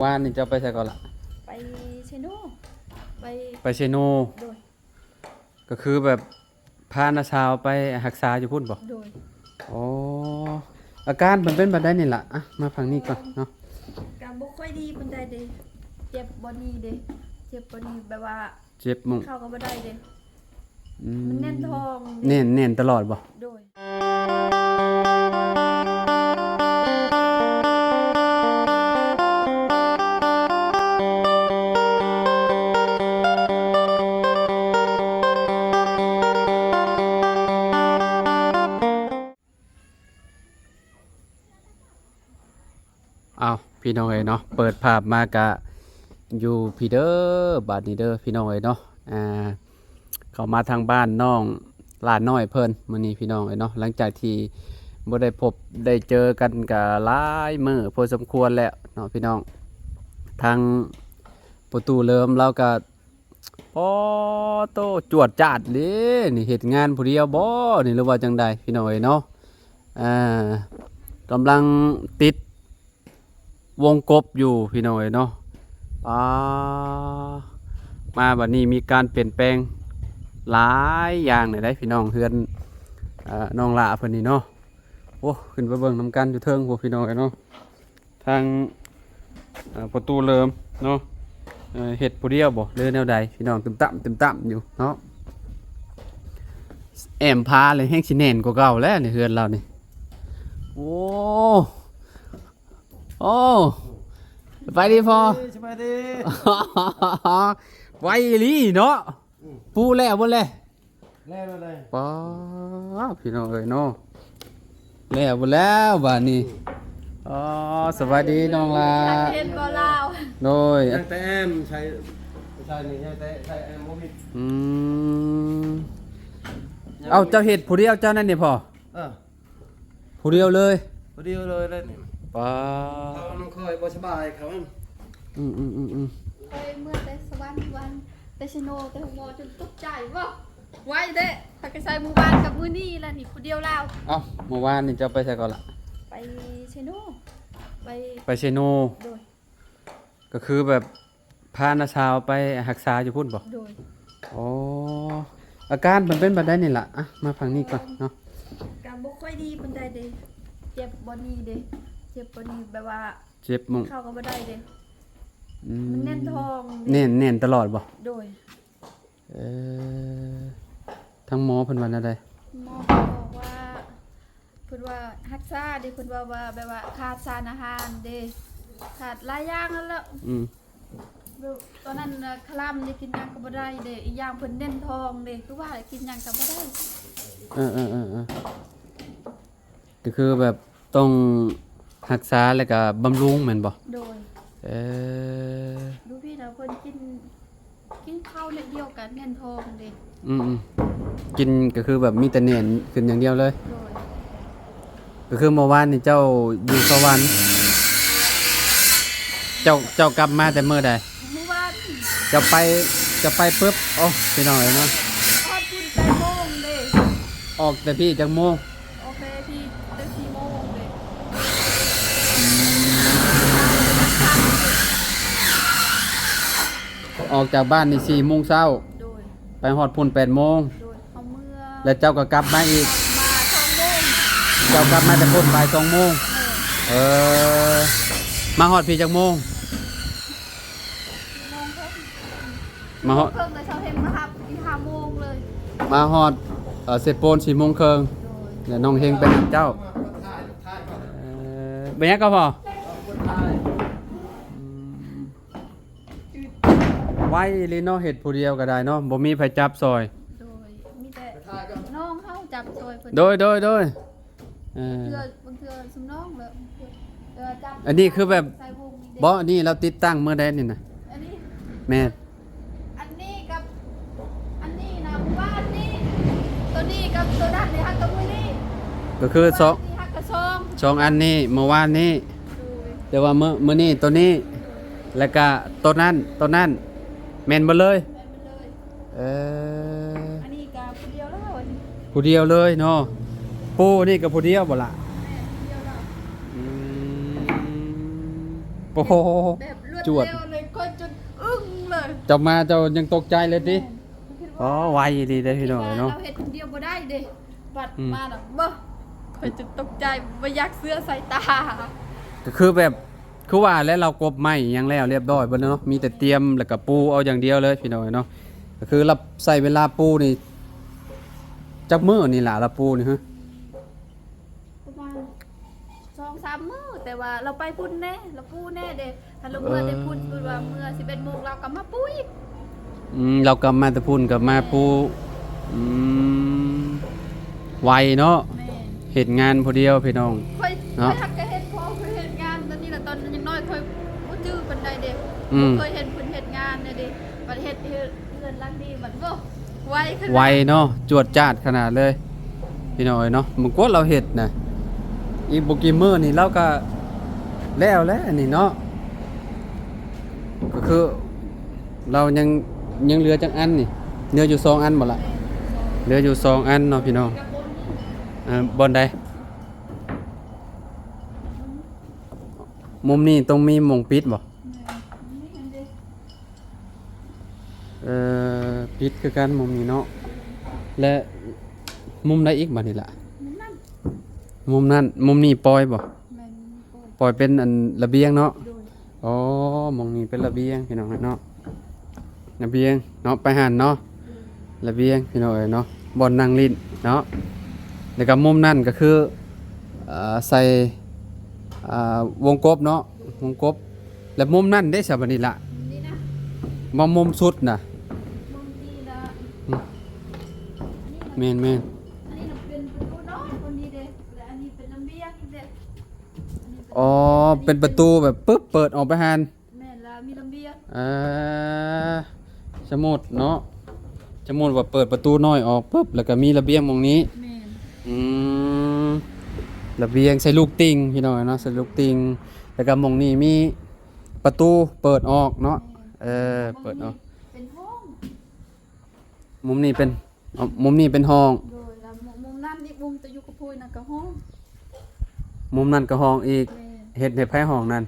ວານນີ້ເຈົ້າໄປໃສກ່ອນລະ? ໄປເຊໂນ ໄປ ໄປເຊໂນ. ໂດຍ. ກໍຄືແບບພານ້າສາວໄປຮັກສາຢູ່ພຸ້ນບໍ່? ໂດຍ. ອໍ ອາການເພິ່ນເປັນແບບໃດນີ້ລະ? ອ່ະ ມາຝັ່ງນີ້ກ່ອນເນາະ. ກໍບໍ່ຄ່ອຍດີປານໃດເດ້ ເຈັບບ່ອນນີ້ເດ້ ເຈັບບ່ອນນີ້ ແບບວ່າ ເຈັບໝ່ອງ ເຂົ້າກໍບໍ່ໄດ້ເດ້. ອືມ ມັນແໜ້ນທ້ອງເດ້. ແໜ້ນ ແໜ້ນຕະຫຼອດບໍ່? ໂດຍ. ອ້າວ ພີ່ນ້ອງເອີຍເນາະ ເປີດພາບມາກະຢູ່ພີ້ເດີ ບາດນີ້ເດີ ພີ່ນ້ອງເອີຍເນາະ. ອ່າ ເຂົ້າມາທາງບ້ານນ້ອງຫຼ້ານ້ອຍເພິ່ນມື້ນີ້ ພີ່ນ້ອງເອີຍເນາະ. ຫຼັງຈາກທີ່ບໍ່ໄດ້ພົບໄດ້ເຈີກັນກະຫຼາຍມື້ພໍສົມຄວນແລ້ວເນາະ ພີ່ນ້ອງ. ທາງພໍ່ຕູ້ເລີມລາວກະ ອໍ ໂຕ ຈວດຈາດເດ້ນີ້ ເຮັດງານຜູ້ດຽວບໍ່ນີ້ ຫຼືວ່າຈັ່ງໃດ ພີ່ນ້ອງເອີຍເນາະ. ອ່າ ກຳລັງຕິດວົງກົບຢູ່ ພີ່ນ້ອງເອີຍເນາະ. ປາ ມາບັດນີ້ມີການປ່ຽນແປງຫຼາຍຢ່າງເລີຍເດ້ ພີ່ນ້ອງ ເຮືອນ ເອີ ນ້ອງຫຼ້າເພິ່ນນີ້ເນາະ. ໂອ້ ຂຶ້ນໄປເບິ່ງນຳກັນຢູ່ເທິງພຸ້ນ ພີ່ນ້ອງເອີຍເນາະ. ທາງ ເອີ ພໍ່ຕູ້ເລີມເນາະ ເອີ ເຮັດຜູ້ດຽວບໍ່ ຫຼືແນວໃດ ພີ່ນ້ອງ? ຕຶມຕຳ ຕຶມຕຳຢູ່ເນາະ. ແອ້ມຜາເລີຍ ແຮ່ງຊິແໜ້ນກວ່າເກົ່າແລ້ວນີ້ ເຮືອນລາວນີ້. ໂອ້ ໂອ້ ສະບາຍດີພໍ່. ສະບາຍດີ. ໄວອີ່ຫຼີເນາະ. ອືມ ປູແລ້ວບໍ່ແລ? ແລ້ວ ແລ້ວ ແລ້ວ. ປ້າ ພີ່ນ້ອງເອີຍເນາະ ແລ້ວບໍ່ແລ້ວບາດນີ້. ອໍ ສະບາຍດີນ້ອງຫຼ້າ. ເຫັນບໍ່ລາວ? ໂດຍ. ຍັງແຕ່ແອ້ມໃສ່ ໃສ່ນີ້ ຍັງແຕ່ໃສ່ແອ້ມບໍ່ມີ. ອືມ ເອົ້າ ເຈົ້າເຮັດຜູ້ດຽວເຈົ້ານັ້ນນີ້ພໍ່? ເອີ ຜູ້ດຽວເລີຍ? ຜູ້ດຽວເລີຍແຫຼະນີ້. ປ້າ ເຂົານ້ອງຂ້ອຍບໍ່ສະບາຍເຂົາ. ອືມໆໆໆ. ຂ້ອຍເມືອແຕ່ສະຫວັນ ວັນ ແຕ່ເຊໂນ ແຕ່ໂຮງໝໍ ຈົນຕົກໃຈ. ວ້າ ໄວແທ້ ພາກັນໃສ່ມື້ວານກັບມື້ນີ້ລະນີ້ ຜູ້ດຽວລາວ. ເອົ້າ ມື້ວານນີ້ເຈົ້າໄປໃສກ່ອນລະ? ໄປເຊໂນ ໄປ ໄປເຊໂນ. ໂດຍ. ກໍຄືແບບພານ້າສາວໄປຮັກສາຢູ່ພຸ້ນບໍ່? ໂດຍ. ອໍ ອາການເພິ່ນເປັນແບບໃດນີ້ລະ? ອ່ະ ມາຝັ່ງນີ້ກ່ອນເນາະ. ກໍບໍ່ຄ່ອຍດີປານໃດເດ້ ເຈັບບ່ອນນີ້ເດ້ ເຈັບບ່ອນນີ້ ແບບວ່າ ເຈັບໝ່ອງ ເຂົ້າກໍບໍ່ໄດ້ເດ້. ອືມ ມັນແໜ້ນທ້ອງເດ້. ແໜ້ນ ແໜ້ນຕະຫຼອດບໍ່? ໂດຍ. ເອີ ທາງໝໍເພິ່ນວ່າແນວໃດ? ໝໍເພິ່ນບອກວ່າ ເພິ່ນວ່າຮັກສາເດ້ ເພິ່ນວ່າ ວ່າແບບວ່າຂາດສານອາຫານເດ້ ຂາດຫຼາຍຢ່າງຫັ້ນແຫຼະ. ອືມ ແບບຕອນນັ້ນນະ ຄະລຳ ຢາກກິນຫຍັງກໍບໍ່ໄດ້ເດ້ ອີກຢ່າງເພິ່ນແໜ້ນທ້ອງເດ້ ຄືວ່າກິນຫຍັງກໍບໍ່ໄດ້. ເອີໆໆໆ. ກໍຄືແບບຕ້ອງຮັກສາ ແລ້ວກໍບຳລຸງແມ່ນບໍ່? ໂດຍ. ເອີ ຢູ່ພີ້ນະ ເພິ່ນກິນ ກິນເຂົ້າໜ້ອຍດຽວກໍແໜ້ນທ້ອງເດ້. ອືມໆ ກິນກໍຄືແບບມີແຕ່ແໜ້ນຂຶ້ນຢ່າງດຽວເລີຍ. ໂດຍ. ກໍຄືເມື່ອວານນີ້ເຈົ້າຢູ່ສະຫວັນ ເຈົ້າ ເຈົ້າກັບມາແຕ່ມື້ໃດ? ມື້ວານ. ເຈົ້າໄປ ເຈົ້າໄປປຶບ ໂອ້ ພີ່ນ້ອງເອີຍເນາະ ຮອດພຸ້ນແປດໂມງເດ້. ອອກແຕ່ພີ້ຈັກໂມງ? ອອກແຕ່ພີ້ແຕ່ສີ່ໂມງເດ້. ອືມ ອອກຈາກບ້ານນີ້ສີ່ໂມງເຊົ້າ. ໂດຍ. ໄປຮອດພຸ້ນແປດໂມງ. ໂດຍ. ເຮົາເມືອ ແລ້ວເຈົ້າກໍກັບມາອີກ ມາສອງໂມງ. ເຈົ້າກັບມາແຕ່ພຸ້ນບ່າຍສອງໂມງ. ເອີ ເອີ ມາຮອດພີ້ຈັກໂມງ? ສີ່ໂມງເຄິ່ງ. ມາຮອດ ສີ່ໂມງເຄິ່ງ ແລ້ວເຈົ້າເຮັງມາຮັບອີກຫ້າໂມງເລີຍ. ມາຮອດ ເອີ ເຊໂປນສີ່ໂມງເຄິ່ງ. ໂດຍ. ແລ້ວນ້ອງເຮັງໄປຮັບເຈົ້າ. ເອີ ເປັນຫຍັງກໍພໍ? ອືມ ໄວອີ່ຫຼີເນາະ ເຮັດຜູ້ດຽວກໍໄດ້ເນາະ ບໍ່ມີໃຜຈັບຊ່ອຍ. ໂດຍ. ມີແຕ່ນ້ອງເຮົາຈັບຊ່ອຍເພິ່ນ. ໂດຍ ໂດຍ ໂດຍ. ເອີ ບາງເທື່ອ ບາງເທື່ອຊຸມນ້ອງແລ້ວ ເອີ ຈັບ. ອັນນີ້ຄືແບບ ໃສ່ວົງນີ້ເດ້. ບໍ່ ອັນນີ້ລາວຕິດຕັ້ງມື້ໃດນີ້ນະ? ອັນນີ້ ແມ່ນ. ອັນນີ້ກັບ ອັນນີ້ນະ ເມື່ອວານນີ້ ໂຕນີ້ກັບໂຕນັ້ນນີ້ ຫາກະມື້ນີ້ ກໍຄືສອງ ຫາກະສອງ ສອງອັນນີ້ ເມື່ອວານນີ້. ໂດຍ. ແຕ່ວ່າມື້ ມື້ນີ້ໂຕນີ້ ແລ້ວກະໂຕນັ້ນ ໂຕນັ້ນ ແມ່ນເບິດເລີຍ. ແມ່ນເບິດເລີຍ. ເອີ ອັນນີ້ກະຜູ້ດຽວແລ້ວ ອັນນີ້ ຜູ້ດຽວເລີຍເນາະ. ປູນີ້ກະຜູ້ດຽວບໍ່ລະ? ແມ່ນ ຜູ້ດຽວແລ້ວ. ອືມ ໂອ້ໂຫ ແບບລ ຈວດ ແລ້ວເລີຍ ຂ້ອຍຈົນອຶ້ງເລີຍ. ເຈົ້າມາເຈົ້າຍັງຕົກໃຈເລີຍຕິ? ແມ່ນ. ອໍ ໄວອີ່ຫຼີເດ້ພີ່ນ້ອງເອີຍເນາະ. ເຮົາເຮັດຄົນດຽວບໍ່ໄດ້ເດ້ ບັດ ອືມ ມາແລ້ວ ເບິ່ງ ຂ້ອຍຈົນຕົກໃຈ ບໍ່ຢາກເຊື່ອສາຍຕາ. ກໍຄືແບບ ຄືວ່າແຫຼະ ລາວກົບໄມ້ຫຍັງແລ້ວລຽບຮ້ອຍເບິດເນາະ ມີແຕ່ຕຽມ ແລ້ວກໍປູເອົາຢ່າງດຽວເລີຍພີ່ນ້ອງເອີຍເນາະ. ກໍຄືລາວໃຊ້ເວລາປູນີ້ຈັກມື້ນີ້ລະ ລາວປູນີ້? ປະມານສອງສາມມື້ ແຕ່ວ່າລາວໄປພຸ້ນແດ່ ລາວປູແດ່ເດ້. ຄັນລາວເມືອແຕ່ພຸ້ນ ເອີ ສົມມຸດວ່າເມືອສິບເອັດໂມງ ລາວກໍມາປູອີກ. ອືມ ລາວກັບມາແຕ່ພຸ້ນກໍມາປູ. ແມ່ນ. ອືມ ໄວເນາະ. ແມ່ນ. ເຮັດງານຜູ້ດຽວພີ່ນ້ອງ ຂ້ອຍ ເນາະ ຂ້ອຍຫາກະເຫັນພໍ່ເພິ່ນເຮັດງານ ຕອນນີ້ລະ ຕອນຍັງນ້ອຍຂ້ອຍບໍ່ຈື່ປານໃດເດ້. ອືມ ບໍ່ເຄີຍເຫັນເພິ່ນເຮັດງານເດ້ ບັດເຮັດ ເຮືອນຫຼັງນີ້ບັດ ໂອ້ ໄວຂະໜາດ ໄວເນາະ ຈວດຈາດຂະໜາດເລີຍພີ່ນ້ອງເອີຍເນາະ. ເບິ່ງກວ່າລາວເຮັດນະ ອີກບໍ່ກີ່ມື້ນີ້ລາວກໍແລ້ວແຫຼະອັນນີ້ເນາະ. ກໍຄືລາວຍັງ ຍັງເຫຼືອຈັກອັນນີ້? ເຫຼືອຢູ່ສອງອັນບໍ່ລະ? ເຫຼືອຢູ່ສອງອັນເນາະພີ່ນ້ອງ. ເອີ ບ່ອນໃດ? ມຸມນີ້ຕ້ອງມີໝ່ອງປິດບໍ່? ແມ່ນ ນີ້ຫັ້ນເດ້. ເອີ ປິດຄືກັນມຸມນີ້ເນາະ. ແລະ ມຸມໃດອີກບາດນີ້ລະ? ມຸມນັ້ນ ມຸມນັ້ນ ມຸມນີ້ປ່ອຍບໍ່? ແມ່ນ ມຸມນີ້ປ່ອຍ ປ່ອຍເປັນອັນລະບຽງເນາະ. ໂດຍ. ອໍ ໝ່ອງນີ້ເປັນລະບຽງພີ່ນ້ອງເນາະ ລະບຽງເນາະ ໄປຫັ້ນເນາະ. ລະບຽງພີ່ນ້ອງເອີຍເນາະ ບ່ອນນັ່ງຫຼິ້ນເນາະ. ແລ້ວກໍມຸມນັ້ນກໍຄື ເອີ ໃສ່ ເອີ ວົງກົບເນາະ ວົງກົບ. ແລ້ວມຸມນັ້ນເດ້ຊະ ບາດນີ້ລະ? ນີ້ນະ ມອງມຸມສຸດນະ? ມຸມນີ້ລະ ອືມ ແມ່ນໆ. ອັນນີ້ນະເປັນປະຕູນ້ອຍ ຕົວນີ້ເດ້ ແລະ ອັນນີ້ເປັນລະບຽງເດ້. ອໍ ເປັນປະຕູແບບປຶບ ເປີດອອກໄປຫັ້ນ. ແມ່ນລະ ມີລະບຽງ. ເອີ ສົມມຸດເນາະ ສົມມຸດວ່າເປີດປະຕູນ້ອຍອອກປຶບ ແລ້ວກໍມີລະບຽງໝ່ອງນີ້. ແມ່ນ. ອືມ ລະບຽງໃສ່ລູກຕິ່ງພີ່ນ້ອງເນາະ ໃສ່ລູກຕິ່ງ. ແລ້ວກໍໝ່ອງນີ້ມີປະຕູເປີດອອກເນາະ. ແມ່ນ. ເອີ ເປີດອອກ ເປັນຫ້ອງ. ມຸມນີ້ເປັນ ເອົາ ມຸມນີ້ເປັນຫ້ອງ. ໂດຍ ແລ້ວມຸມ ມຸມນັ້ນອີກ ມຸມຕະຢູ່ກະພຸ້ຍນັ້ນກໍຫ້ອງ. ມຸມນັ້ນກໍຫ້ອງອີກ. ແມ່ນ. ເຮັດໃຫ້ໃຜຫ້ອງນັ້ນ?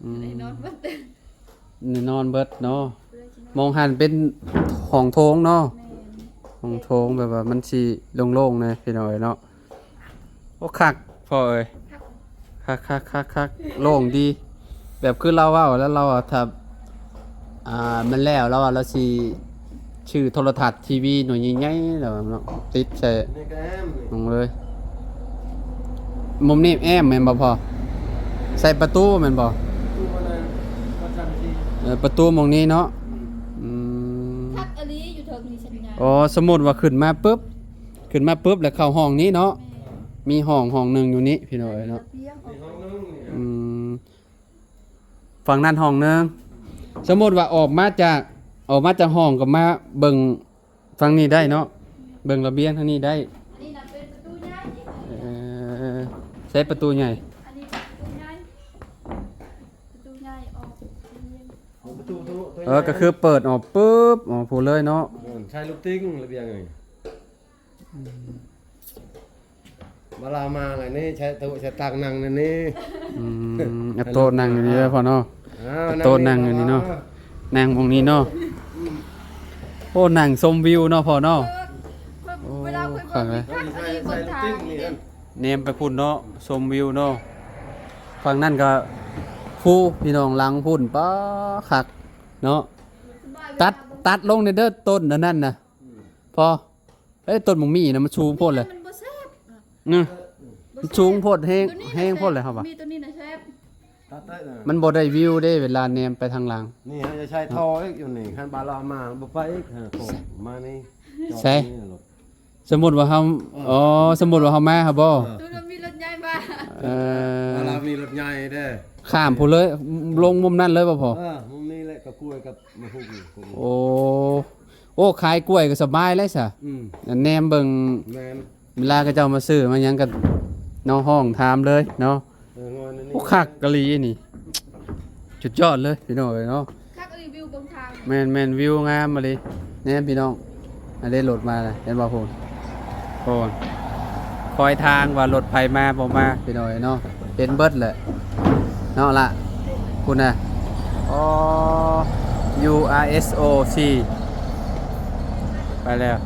ອືມ ໄດ້ນອນເບິດ ໄດ້ນອນເບິດເນາະ. ບໍ່ໄດ້ຊິນອນ. ມອງຫັ້ນເປັນຫ້ອງໂຖງເນາະ. ແມ່ນ. ຫ້ອງໂຖງແບບວ່າມັນຊິໂລ່ງໆແດ່ພີ່ນ້ອງເອີຍເນາະ. ໂອ້ ຄັກພໍ່ເອີຍ ຄັກ ຄັກໆໆໆ ໂລ່ງດີ. ແບບຄືລາວເວົ້າແລ້ວ ລາວວ່າຖ້າ ອ່າ ມັນແລ້ວ ລາວວ່າລາວຊິຊື້ໂທລະທັດ ທີວີ ໜ່ວຍໃຫຍ່ໆ ແລ້ວເນາະ ຕິດໃສ່ ນີ້ກໍແອ້ມນີ້ ນ້ອງເອີຍ. ມຸມນີ້ແອ້ມແມ່ນບໍ່ພໍ່? ໃສ່ປະຕູແມ່ນບໍ່? ປະຕູມັນນັ້ນ ປະຈຳທີ່ ເອີ ປະຕູໝ່ອງນີ້ເນາະ. ອືມ ອືມ ຄັກອີ່ຫຼີຢູ່ເທິງນີ້ສັນຍານ. ອໍ ສົມມຸດວ່າຂຶ້ນມາປຶບ ຂຶ້ນມາປຶບແລ້ວເຂົ້າຫ້ອງນີ້ເນາະ. ແມ່ນ. ມີຫ້ອງ ຫ້ອງໜຶ່ງຢູ່ນີ້ພີ່ນ້ອງເອີຍເນາະ. ມີຫ້ອງໜຶ່ງນີ້. ອືມ ຝັ່ງນັ້ນຫ້ອງໜຶ່ງ. ສົມມຸດວ່າອອກມາຈາກ ອອກມາຈາກຫ້ອງກໍມາເບິ່ງຝັ່ງນີ້ໄດ້ເນາະ. ແມ່ນ. ເບິ່ງລະບຽງທາງນີ້ໄດ້. ອັນນີ້ນະເປັນປະຕູໃຫຍ່. ເອີ ໃຊ້ປະຕູໃຫຍ່. ອັນນີ້ປະຕູໃຫຍ່ ປະຕູໃຫຍ່ອອກ ປະຕູໂຕ ເອີ ກໍຄືເປີດອອກປຶບ ອອກພຸ້ນເລີຍເນາະ. ເອີ ໃຊ້ລູກຕິ່ງລະບຽງນີ້. ອືມ ເວລາມາແລ້ວນີ້ ໃຊ້ໂຕະໃຊ້ຕັ່ງນັ່ງໃນນີ້. ອືມ ເອົາໂຕະນັ່ງຢູ່ນີ້ເດີພໍ່ເນາະ. ອ່າ ເອົາໂຕະນັ່ງຢູ່ນີ້ເນາະ ນັ່ງໝ່ອງນີ້ເນາະ. ອືມ ໂອ້ ນັ່ງຊົມວິວເນາະພໍ່ເນາະ. ເອີ ໂອ້ ເວລາຂ້ອຍເບິ່ງ ຄັກເລີຍ ຄັກອີ່ຫຼີ ເບິ່ງທາງນີ້ເດ້ ແນມໄປພຸ້ນເນາະ ຊົມວິວເນາະ. ຝັ່ງນັ້ນກໍພູພີ່ນ້ອງ ຫຼັງພຸ້ນ ປາ ຄັກເນາະ. ຕັດ ຕັດລົງແດ່ເດີ ຕົ້ນອັນນັ້ນນະ. ອືມ ພໍ ເອີຍ ຕົ້ນໝາກມີ້ນະ ມັນສູງໂພດເລີຍ. ມັນບໍ່ແຊບ ນະ ມັນສູງໂພດ ແຮງ ແຮງໂພດເລີຍເຮົາວ່າ. ມີຕົວນີ້ນະແຊບ ຕັດໄດ້ນະ ມັນບໍ່ໄດ້ວິວເດ້ ເວລາແນມໄປທາງຫຼັງ. ນີ້ເຮົາຈະໃຊ້ທໍ່ອີກຢູ່ນີ້ ຄັນບາດລາວມາບໍ່ໄປອີກ. ຫາໂຕມານີ້ ໃສ ຈອດນີ້ລົດ. ສົມມຸດວ່າເຮົາ ເອີ ອໍ ສົມມຸດວ່າເຮົາມາຫາບໍ່? ເອີ ຕົວນັ້ນມີລົດໃຫຍ່ມາ. ເອີ ບາດລາວມີລົດໃຫຍ່ເດ້ ຂ້າມພຸ້ນເລີຍ ລົງມຸມນັ້ນເລີຍບໍ່ພໍ່? ເອີ ມຸມນີ້ແຫຼະ ກັບກ້ວຍກັບມະຮຸ່ງ. ໂອ້ ໂອ້ ຂາຍກ້ວຍກໍສະບາຍແລ້ວຊະ. ອືມ ແນມເບິ່ງ. ແມ່ນ. ເວລາເຂົາເຈົ້າມາຊື້ມາຫຍັງກໍເນາະ ຮ້ອງຖາມເລີຍເນາະ. ເອີ ງອນອັນນີ້ ໂອ້ ຄັກອີ່ຫຼີນີ້ ສຸດຍອດເລີຍພີ່ນ້ອງເອີຍເນາະ. ຄັກອີ່ຫຼີ ວິວເບິ່ງທາງ. ແມ່ນໆ ວິວງາມອີ່ຫຼີ. ແນມພີ່ນ້ອງ ອັນເດ ລົດມາແລ້ວ ເຫັນບໍ່ພຸ້ນ? ໂອ້ ຄອຍທາງວ່າລົດໃຜມາບໍ່ມາ ພີ່ນ້ອງເອີຍເນາະ ເຫັນເບິດແຫຼະ. ເນາະລະ ພຸ້ນນະ ອໍ ຢູ ອາ ເອສ ໂອ ສີ່ ໄປແລ້ວ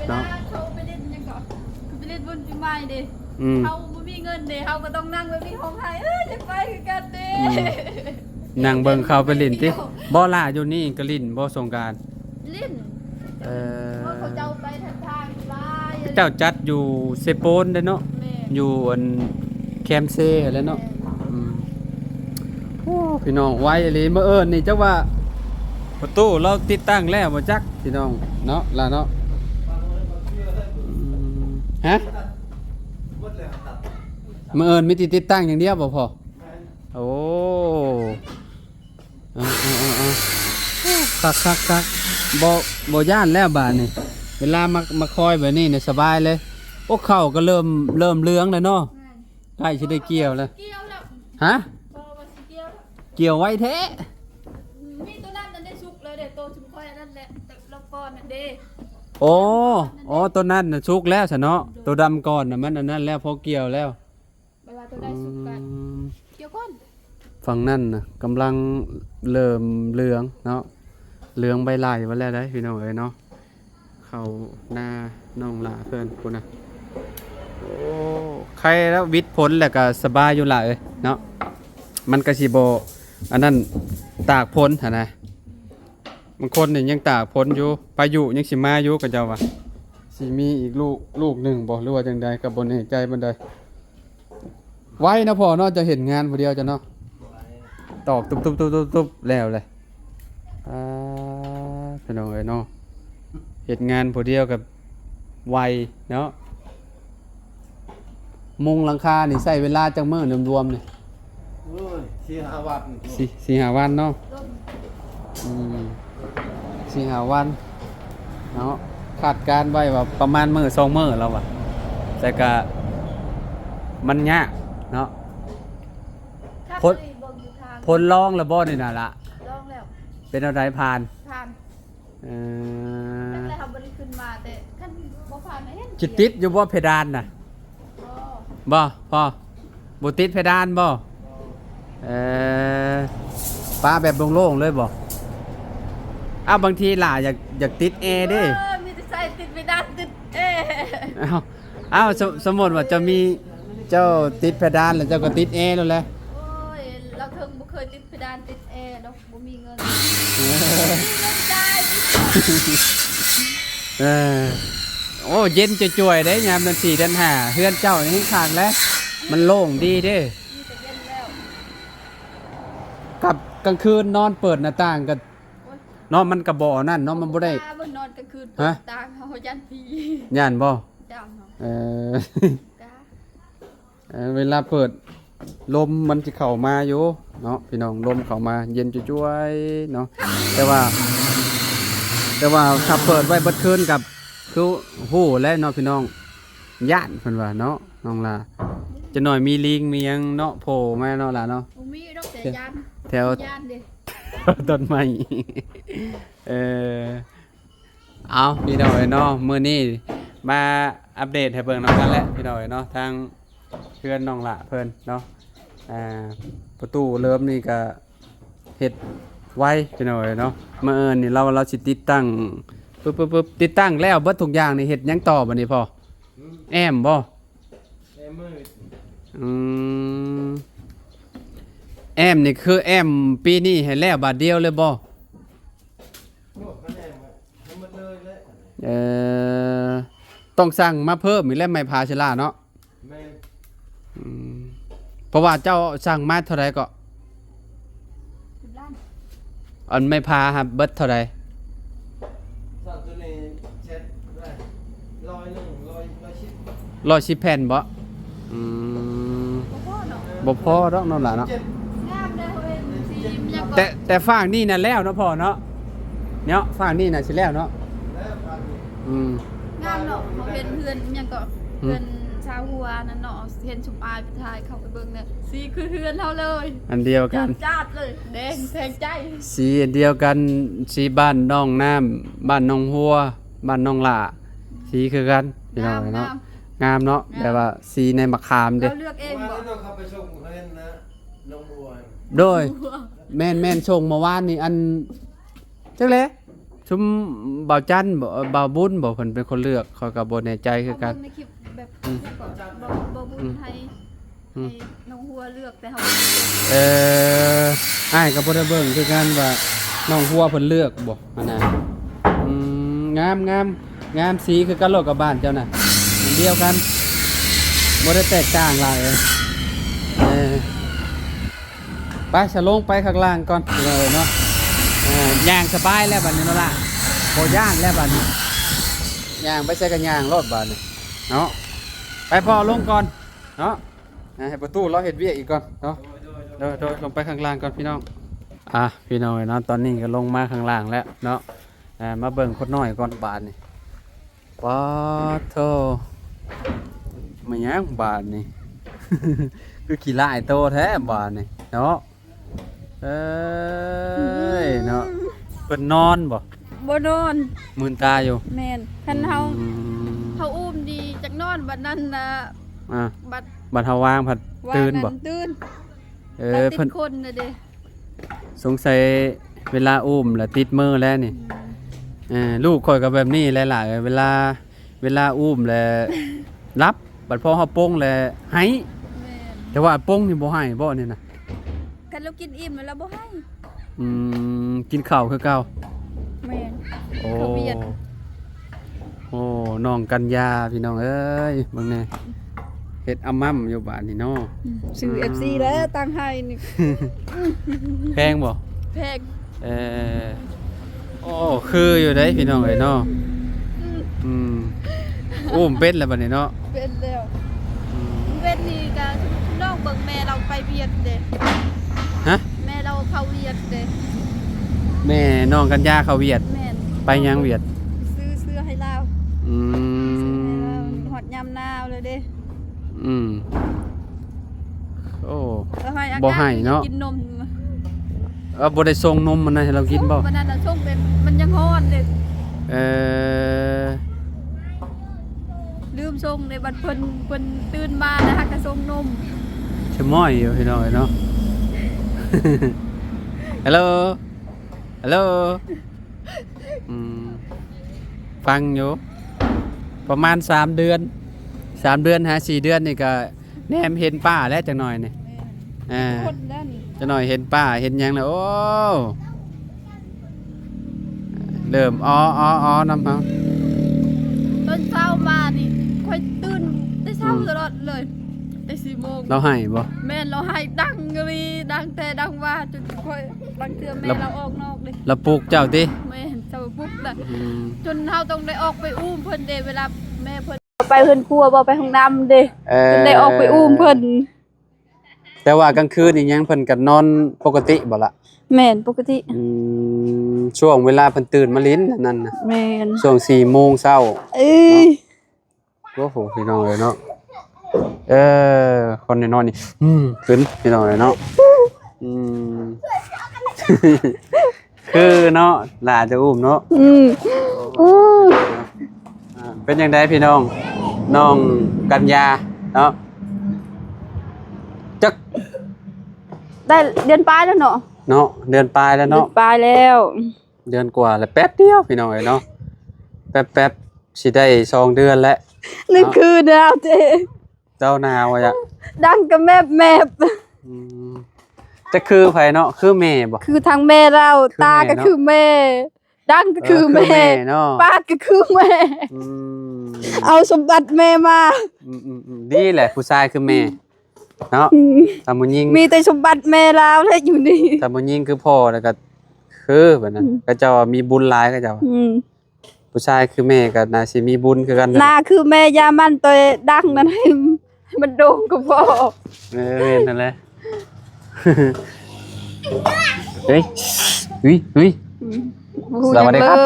ເນາະ ເວລາເຂົາໄປຫຼິ້ນຫຍັງກໍ ຄືໄປຫຼິ້ນບຸນປີໃໝ່ເດ້ ອືມ ເຮົາບໍ່ມີເງິນເດ້ ເຮົາກໍຕ້ອງນັ່ງແບບນີ້ຮ້ອງໄຫ້ ເອີ ຢາກໄປຄືກັນເດ້ ອືມ ນັ່ງເບິ່ງເຂົາໄປຫຼິ້ນຕິ ບໍ່ລະ ຢູ່ນີ້ກໍຫຼິ້ນບໍ່ສົງການ? ຫຼິ້ນ ເອີ ເຂົາເຈົ້າໄປທາງທາງຫຼາຍ ເຂົາເຈົ້າຈັດຢູ່ເຊໂປນເດ້ເນາະ ແມ່ນ ຢູ່ອັນແຄມເຊຫັ້ນແຫຼະເນາະ ແມ່ນ ອືມ ໂອ້ ພີ່ນ້ອງ ໄວອີ່ຫຼີ ມື້ອື່ນນີ້ຈັກວ່າປະຕູລາວຕິດຕັ້ງແລ້ວບໍ່ຈັກ ພີ່ນ້ອງເນາະ ລະເນາະ ອືມ ຮະ ມື້ອື່ນມີແຕ່ຕິດຕັ້ງຢ່າງດຽວບໍ່ພໍ່? ໂອ້ ເອີໆໆໆ ຄັກໆໆ ບໍ່ ບໍ່ຢ້ານແລ້ວບາດນີ້ ເວລາມາ ມາຄອຍແບບນີ້ນີ້ສະບາຍເລີຍ ໂອ້ ເຂົ້າກໍເລີ່ມ ເລີ່ມເຫຼືອງແລ້ວເນາະ ແມ່ນ ໃກ້ຊິໄດ້ກ່ຽວແລ້ວ ກ່ຽວແລ້ວ ຮະ ບໍ່ວ່າຊິກ່ຽວແລ້ວ ກ່ຽວໄວແທ້ ມີໂຕນັ້ນນັ້ນໄດ້ສຸກແລ້ວເດ້ ໂຕຊຸມຂ້ອຍອັນນັ້ນແຫຼະ ແຕ່ລະກ່ອນນັ້ນເດ້ ໂອ້ ໂອ້ ໂຕນັ້ນນະສຸກແລ້ວຊະເນາະ ໂຕດຳກ່ອນນະ ມັນອັນນັ້ນແລ້ວ ພໍກ່ຽວແລ້ວ ແປວ່າໂຕໃດສຸກກໍ ອືມ ກ່ຽວກ່ອນ ຝັ່ງນັ້ນນະກຳລັງເລີ່ມເຫຼືອງເນາະ ເຫຼືອງໃບໄລ່ວ່າແລ້ວໃດ໋ ພີ່ນ້ອງເອີຍເນາະ ເຂົ້ານານ້ອງຫຼ້າເພິ່ນພຸ້ນນະ ໂອ້ ໄຄແລ້ວ ຫວິດຝົນແລ້ວກໍສະບາຍຢູ່ຫຼາຍເອີຍເນາະ ມັນກໍຊິບໍ່ອັນນັ້ນ ຕາກຝົນຫັ້ນນະ ບາງຄົນນີ້ຍັງຕາກຝົນຢູ່ ພາຍຸຍັງຊິມາຢູ່ ເຂົາເຈົ້າວ່າ ຊິມີອີກລູກ ລູກໜຶ່ງບໍ່ ຫຼືວ່າຈັ່ງໃດ ກໍບໍ່ແນ່ໃຈປານໃດ ໄວເນາະພໍ່ເນາະ ຈະເຮັດງານຜູ້ດຽວເຈົ້າເນາະ ຕອກຕຸບໆໆໆ ແລ້ວແຫຼະ ອ່າ ພີ່ນ້ອງເອີຍເນາະ ເຮັດງານຜູ້ດຽວກໍໄວເນາະ ມຸງຫຼັງຄານີ້ໃຊ້ເວລາຈັກມື້ລວມໆນີ້? ໂອ້ຍ ສີ່ຫ້າວັນ ສີ່ ສີ່ຫ້າວັນເນາະ ອືມ ສີ່ຫ້າວັນເນາະ ຄາດການໄວ້ວ່າປະມານມື້ສອງມື້ແລ້ວວ່າ ແຕ່ກະມັນຍາກເນາະ ພົນ ພົນລອງແລ້ວບໍ່ນີ້ນະລະ? ລອງແລ້ວ ເປັນແນວໃດ ຜ່ານ? ຜ່ານ ເອີ ແຕ່ເຮົາບໍ່ໄດ້ຂຶ້ນມາ ແຕ່ຄັນບໍ່ຜ່ານນະ ເຫັນ ຊິຕິດຢູ່ບໍ່ເພດານນະ? ບໍ່ ບໍ່ ພໍ່ ບໍ່ຕິດເພດານບໍ່? ເອີ ປະແບບໂລ່ງໆເລີຍບໍ່? ອ້າວ ບາງທີຫຼ້າຢາກ ຢາກຕິດແອເດ້ ເອີ ມີແຕ່ໃສ່ຕິດເພດານ ຕິດແອ ເອົາ ເອົາ ສົມ ສົມມຸດວ່າເຈົ້າມີ ເຈົ້າຕິດເພດານແລ້ວ ເຈົ້າກໍຕິດແອໂລດແຫຼະ ໂອ້ຍ ລາວເຖິງບໍ່ເຄີຍຕິດເພດານ ຕິດແອດອກ. ບໍ່ມີເງິນ ເອີ ບໍ່ມີເງິນຈ່າຍ ເອີ ໂອ້ ເຢັນຈວຍໆເດ້ ຍາມເດືອນສີ່ເດືອນຫ້າ ເຮືອນເຈົ້ານີ້ແຮງຄັກແຫຼະ ມັນໂລ່ງດີເດ້ ມີແຕ່ເຢັນແລ້ວ ກັບກາງຄືນນອນເປີດໜ້າຕ່າງກໍ ໂອ້ຍ ເນາະ ມັນກໍບໍ່ອັນນັ້ນເນາະ ມັນບໍ່ໄດ້ ບໍ່ກ້າເບິ່ງນອນກາງຄືນ ຮະ ເປີດໜ້າຕ່າງ ເຮົາຢ້ານຜີ ຢ້ານບໍ່? ຢ້ານເນາະ ເອີ ກ້າ ເອີ ເວລາເປີດລົມມັນຊິເຂົ້າມາຢູ່ເນາະ ພີ່ນ້ອງ ລົມເຂົ້າມາເຢັນຈວຍໆເນາະ ແຕ່ວ່າ ແຕ່ວ່າຖ້າເປີດໄວ້ເບິດຄືນກໍຄືຮູ້ແຫຼະເນາະ ພີ່ນ້ອງ ຢ້ານເພິ່ນວ່າເນາະ ນ້ອງຫຼ້າ ຈັກໜ້ອຍມີລີງມີຫຍັງເນາະ ໂຜ່ມາເນາະຫຼ້າເນາະ ບໍ່ມີດອກ ແຕ່ຢ້ານ ແຖວ ຢ້ານເດ້ ແຖວຕົ້ນໄມ້ ເອີ ເອົາ ພີ່ນ້ອງເອີຍເນາະ ມື້ນີ້ມາອັບເດດໃຫ້ເບິ່ງນຳກັນແຫຼະ ພີ່ນ້ອງເອີຍເນາະ ທາງເຮືອນນ້ອງຫຼ້າເພິ່ນເນາະ ອ່າ ປະຕູເລີມນີ້ກະເຮັດໄວ ພີ່ນ້ອງເອີຍເນາະ ມື້ອື່ນນີ້ລາວ ລາວຊິຕິດຕັ້ງ ປຶບໆໆ ຕິດຕັ້ງແລ້ວເບິດທຸກຢ່າງນີ້ ເຮັດຫຍັງຕໍ່ບັດນີ້ພໍ່? ແອ້ມບໍ່? ແອ້ມມືດ ອືມ ແອ້ມນີ້ຄືແອ້ມປີນີ້ໃຫ້ແລ້ວບາດດຽວເລີຍບໍ່? ໂອ້ ມັນແອ້ມ ເອີ ຕ້ອງສັ່ງມາເພີ່ມອີກແລ້ວ ໄມ້ພາເຊລາເນາະ ແມ່ນ ອືມ ເພາະວ່າເຈົ້າສັ່ງມາເທົ່າໃດເກາະ? ສິບລ້ານ ອັນໄມ້ພາຫັ້ນເບິດເທົ່າໃດ? ສັ່ງໂຕນີ້ເຊັດໄດ້ ຮ້ອຍໜຶ່ງ ຮ້ອຍ ຮ້ອຍສິບ ຮ້ອຍສິບແຜ່ນບໍ່? ອືມ ບໍ່ພໍເນາະ ບໍ່ພໍດອກເນາະຫຼ້າເນາະ ງາມເດ້ ເຮົາເຫັນສີຫຍັງກໍ ແຕ່ ແຕ່ຟາກນີ້ນະແລ້ວເນາະພໍ່ເນາະ ເນາະ ຟາກນີ້ນະຊິແລ້ວເນາະ ແລ້ວຟາກນີ້ ອືມ ງາມເນາະ ເຮົາເຫັນເຮືອນຫຍັງກໍ ຫືມ ເຮືອນຊາວຫົວນັ້ນເນາະ ເຫັນຊຸມອ້າຍໄປຖ່າຍ ເຂົ້າໄປເບິ່ງແລ້ວ ສີຄືເຮືອນເຮົາເລີຍ ອັນດຽວກັນ ຈາດໆເລີຍ ແດງແທງໃຈ ສີອັນດຽວກັນ ສີບ້ານໜອງນ້ຳ ບ້ານໜອງຫົວ ບ້ານໜອງຫຼ້າ ສີຄືກັນ ພີ່ນ້ອງເນາະ ງາມເນາະ ງາມ ແບບວ່າສີໃນມະຂາມເດ້ ເຮົາເລືອກເອງບໍ່? ເຮົາໄປສົ່ງເພິ່ນນະ ໜອງບົວ ໂດຍ ແມ່ນໆ ສົ່ງເມື່ອວານນີ້ ອັນ ຈັກແຫຼະ ຊຸມບ່າວຈັນບໍ ບ່າວບຸນບໍ ເພິ່ນເປັນຄົນເລືອກ ຂ້ອຍກໍບໍ່ແນ່ໃຈຄືກັນ. ເຮົາເບິ່ງໃນຄລິບແບບ ອືມ ແລ້ວກໍບໍ່ ບໍ່ບຸນ ອືມ ໃຫ້ ອືມ ໃຫ້ນ້ອງຫົວເລືອກ ແຕ່ເຮົາບໍ່ໄດ້ເບິ່ງ. ເອີ ອ້າຍກໍບໍ່ໄດ້ເບິ່ງຄືກັນວ່ານ້ອງຫົວເພິ່ນເລືອກບໍ່ ອັນນັ້ນ. ອືມ ງາມໆ ງາມ ສີຄືກັນໂລດກັບບ້ານເຈົ້ານະ ອັນດຽວກັນ ບໍ່ໄດ້ແຕກຕ່າງຫຼາຍ. ເອີ ໄປ ສະ ລົງໄປຂ້າງລ່າງກ່ອນ ເອີ ເນາະ. ເອີ ຍ່າງສະບາຍແລ້ວບັດນີ້ເນາະລະ ບໍ່ຢ້ານແລ້ວບັດນີ້ ຍ່າງໄປໃສກໍຍ່າງໂລດບັດນີ້ເນາະ. ໄປພໍ່ ລົງກ່ອນເນາະ ໃຫ້ປະຕູລາວເຮັດວຽກອີກກ່ອນເນາະ. ໂດຍໆ ລົງໄປຂ້າງລ່າງກ່ອນພີ່ນ້ອງ. ອ່ະ ພີ່ນ້ອງເອີຍເນາະ ຕອນນີ້ກໍລົງມາຂ້າງລ່າງແລ້ວເນາະ. ອ່າ ມາເບິ່ງຄົນນ້ອຍກ່ອນບາດນີ້. ປາດໂທ ແມ່ນຫຍັງບາດນີ້ ຄືຂີ້ຮ້າຍໂຕແທ້ບາດນີ້ເນາະ. ເອີຍເນາະ ເພິ່ນນອນບໍ່? ບໍ່ນອນ ມື່ນຕາຢູ່. ແມ່ນ ຄັນເຮົາ ອືມ ເຮົາອຸ້ມນີ້ຈັກນອນ ບັດນັ້ນນະ ອ່າ ບັດ ບັດເຮົາວາງພັດຕື່ນບໍ່? ວາງນັ້ນຕື່ນ. ເອີ ເພິ່ນຕິດຄົນນະເດ້ ສົງໄສເວລາອຸ້ມລະຕິດມືແລ້ວນີ້. ອືມ ເອີ ລູກຂ້ອຍກໍແບບນີ້ແຫຼະຫຼ້າເອີຍ ເວລາ ເວລາອຸ້ມແລ້ວຫຼັບ ບັດພໍເຮົາປົງແລ້ວໄຫ້. ແມ່ນ ແຕ່ວ່າປົງນີ້ບໍ່ໄຫ້ບໍ່ນີ້ນະ? ຄັນລາວກິນອີ່ມແລ້ວບໍ່ໄຫ້. ອືມ ກິນເຂົ້າຄືເກົ່າ. ແມ່ນ ໂອ້ ເຂົ້າວຽດ. ໂອ້ ນ້ອງກັນຍາ ພີ່ນ້ອງເອີຍ ເບິ່ງແດ່ ເຮັດອຳມຳຢູ່ບາດນີ້ເນາະ. ອືມ ຊື່ ອືມ ເອັຟຊີ ແລ້ວຕັ້ງໃຫ້ນີ້. ແພງບໍ່? ແພງ. ເອີ ໂອ້ ຄືຢູ່ເດ້ພີ່ນ້ອງເອີຍເນາະ. ອືມ ອືມ ອຸ້ມເປັນແລ້ວບັດນີ້ເນາະ. ເປັນແລ້ວ. ອືມ ເວັນນີ້ກະນ້ອງເບິ່ງແມ່ລາວໄປວຽກເດ້. ຮະ? ແມ່ລາວເຂົ້າວຽກເດ້. ແມ່ນ້ອງກັນຍາເຂົ້າວຽດ. ແມ່ນ. ໄປຫຍັງວຽດ? ຊື້ເສື້ອໃຫ້ລາວ. ອືມ ຊື້ໃຫ້ລາວ ຮອດຍາມໜາວແລ້ວເດ້. ອືມ ໂອ້ ບໍ່ໃຫ້ເນາະ ກິນນົມ. ເອີ ບໍ່ໄດ້ສົ່ງນົມມັນໃຫ້ລາວກິນບໍ່? ວັນນັ້ນນະສົ່ງເປັນ ມັນຍັງຮ້ອນເດ້. ເອີ ລືມສົ່ງເດ້ ບັດເພິ່ນ ເພິ່ນຕື່ນມາແລ້ວຫາກະສົ່ງນົມ. ສະໝ້ອຍຢູ່ພີ່ນ້ອງເອີຍເນາະ. ຮັລໂຫຼ ຮັລໂຫຼ. ອືມ ຟັງຢູ່ ປະມານສາມເດືອນ ສາມເດືອນຫາສີ່ເດືອນນີ້ກະແນມເຫັນປ້າແລ້ວຈັກໜ້ອຍນີ້. ແມ່ນ. ອ່າ ຄົນແລ້ວນີ້ ຈັກໜ້ອຍເຫັນປ້າເຫັນຫຍັງແລ້ວ ໂອ້ ເລີ່ມອໍໆໆນຳເຮົາ. ຕອນເຊົ້າມານີ້ຂ້ອຍຕື່ນແຕ່ເຊົ້າ ອືມ ຕະຫຼອດເລີຍ ແຕ່ສີ່ໂມງ. ລາວໄຫ້ບໍ່? ແມ່ນ ລາວໄຫ້ດັງອີ່ຫຼີ ດັງແທ້ດັງວ່າ ຈົນຂ້ອຍ ບາງເທື່ອແມ່ລາວອອກນອກເດ້ ລາວປຸກເຈົ້າຕິ? ແມ່ນ ເຈົ້າປຸກນະ. ອືມ ຈົນເຮົາຕ້ອງໄດ້ອອກໄປອຸ້ມເພິ່ນເດ້ ເວລາແມ່ເພິ່ນ ໄປເຮືອນຄົວບໍ່ ໄປຫ້ອງນ້ຳເດ້. ເອີ ຈົນໄດ້ອອກໄປອຸ້ມເພິ່ນ. ແຕ່ວ່າກາງຄືນອີ່ຫຍັງເພິ່ນກໍນອນປົກກະຕິບໍ່ລະ? ແມ່ນ ປົກກະຕິ. ອືມ ຊ່ວງເວລາເພິ່ນຕື່ນມາຫຼິ້ນອັນນັ້ນນະ. ແມ່ນ ຊ່ວງສີ່ໂມງເຊົ້າ. ເອີຍ ເນາະ. ໂອ້ໂຫ ພີ່ນ້ອງເອີຍເນາະ ເອີ ຄົນນ້ອຍໆນີ້ ອືມ ຂຶ້ນ ພີ່ນ້ອງເອີຍເນາະ. ອືມ ຄືເນາະ ຫຼ້າຈະອຸ້ມເນາະ. ອືມ ໂອ້ ອ່າ ເປັນຈັ່ງໃດພີ່ນ້ອງ ນ້ອງກັນຍາເນາະ? ຈັກ ໄດ້ເດືອນປາຍແລ້ວເນາະ. ເນາະ ເດືອນປາຍແລ້ວເນາະ ເດືອນປາຍແລ້ວ. ເດືອນກວ່າແລ້ວ ແປັບດຽວພີ່ນ້ອງເອີຍເນາະ ແປັບໆ ຊິໄດ້ສອງເດືອນແລ້ວ. ນີ້ຄືໜາວເດ້ ເຈົ້າໜາວວ່າຈະ ດັງກະແມບໆ. ອືມ ຈັກຄືໃຜເນາະ ຄືແມ່ບໍ່? ຄືທາງແມ່ລາວ ຕາກະຄືແມ່ ດັງກະຄືແມ່ ເອີ ຄືແມ່ເນາະ ປາກກະຄືແມ່. ອືມ ເອົາສົມບັດແມ່ມາ. ອືມໆໆ ດີແຫຼະ ຜູ້ຊາຍຄືແມ່ເນາະ. ອືມ ຖ້າຜູ້ຍິງ ມີແຕ່ສົມບັດແມ່ລາວແຫຼະຢູ່ນີ້ ຖ້າຜູ້ຍິງຄືພໍ່ແລ້ວກະຄືແບບນັ້ນ. ອືມ ເຂົາເຈົ້າວ່າມີບຸນຫຼາຍ ເຂົາເຈົ້າວ່າ. ອືມ ຜູ້ຊາຍຄືແມ່ກໍໜ້າຊິມີບຸນຄືກັນ. ໜ້າຄືແມ່ ຢ່າມັນໂຕດັງນັ້ນ ໃຫ້ມັນໂດ່ງກະພໍ. ເອີ ແມ່ນນັ້ນແຫຼະ. ເຮີ້ຍ ເຮີ້ຍ ເຮີ້ຍ ອືມ ສະຫວັດດີຄັບ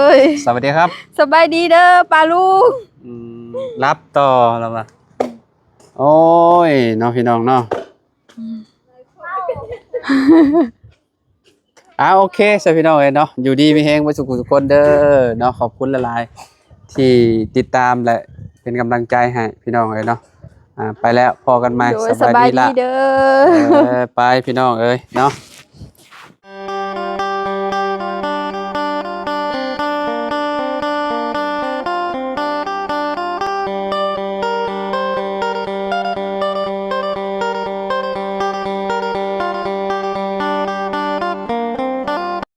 ສະຫວັດດີຄັບ ສະບາຍດີເດີປ້າລຸງ. ອືມ ຫຼັບຕໍ່ແລ້ວວ່າ. ໂອ້ຍ ເນາະ ພີ່ນ້ອງເນາະ. ອ່າ ໂອເຄຊະພີ່ນ້ອງເອີຍເນາະ ຢູ່ດີມີແຮງເບິດສູ່ຜູ້ສູ່ຄົນເດີເນາະ. ຂອບຄຸນຫຼາຍໆທີ່ຕິດຕາມ ແລະ ເປັນກຳລັງໃຈໃຫ້ພີ່ນ້ອງເອີຍເນາະ. ອ່າ ໄປແລ້ວ ພໍ້ກັນໃໝ່. ໂດຍ ສະບາຍດີລະ ສະບາຍດີເດີ. ເອີ ໄປພີ່ນ້ອງເອີຍເນາະ.